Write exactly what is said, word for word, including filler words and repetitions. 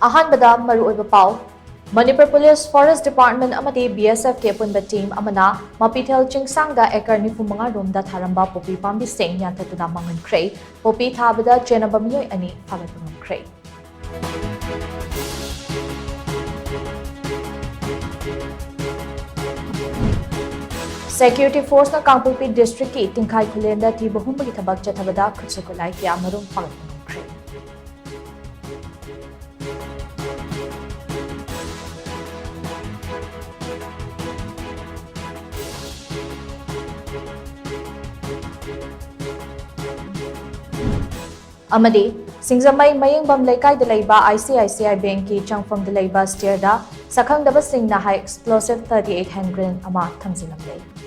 ꯑꯍꯥꯟꯕꯗ ꯃꯔꯨꯑꯣꯏꯕ ꯄꯥꯎ꯫ ꯃꯅꯤꯄꯨꯔ ꯄꯨꯂꯤꯁ, ꯐꯣꯔꯦꯁ ꯗꯤꯄꯥꯔꯠꯃꯦꯟꯠ ꯑꯃꯗꯤ ꯕꯤ ꯑꯦꯁ ꯑꯦꯐꯀꯤ ꯑꯄꯨꯟꯕ ꯇꯤꯝ ꯑꯃꯅ ꯃꯄꯤꯊꯦꯜ ꯆꯤꯡꯁꯥꯡꯗ ꯑꯦꯀꯔ ꯅꯤꯐꯨ ꯃꯉꯥ ꯔꯣꯝꯗ ꯊꯥꯔꯝꯕ ꯄꯣꯄꯤ ꯄꯥꯝꯕꯤꯁꯤꯡ ꯌꯥꯟꯊꯠꯇꯨꯅ ꯃꯥꯡꯍꯟꯈ꯭ꯔꯦ꯫ ꯄꯣꯄꯤ ꯊꯥꯕꯗ ꯆꯦꯟꯅꯕ ꯃꯤꯑꯣꯏ ꯑꯅꯤ ꯐꯥꯒꯠꯄ ꯉꯝꯈ꯭ꯔꯦ꯫ ꯁꯦꯀ꯭ꯌꯨꯔꯤꯇꯤ ꯐꯣꯔꯁꯅ ꯀꯥꯡꯄꯣꯛꯄꯤ ꯗꯤꯁꯇ꯭ꯔꯤꯛꯀꯤ ꯇꯤꯡꯈꯥꯏ ꯈꯨꯂꯦꯟꯗ ꯊꯤꯕ ꯍꯨꯝꯕꯒꯤ ꯊꯕꯛ ꯆꯠꯊꯕꯗ ꯈꯨꯠꯁꯨ ꯈꯨꯠꯂꯥꯏ ꯀꯌꯥ ꯃꯔꯨꯝ ꯐꯥꯒꯠꯄ ꯉꯝꯈ꯭ꯔꯦ꯫ ꯑꯃꯗꯤ ꯁꯤꯡꯖꯃꯩ ꯃꯌꯦꯡꯕꯝ ꯂꯩꯀꯥꯏꯗ ꯂꯩꯕ I C I C I ꯕꯦꯡꯛꯀꯤ ꯆꯪꯐꯝꯗ ꯂꯩꯕ ꯁ꯭ꯇꯤꯌꯔꯗ ꯁꯛꯈꯪꯗꯕꯁꯤꯡꯅ high explosive thirty eight hand grenade ꯑꯃ ꯊꯝꯖꯤꯜꯂꯝꯂꯦ꯫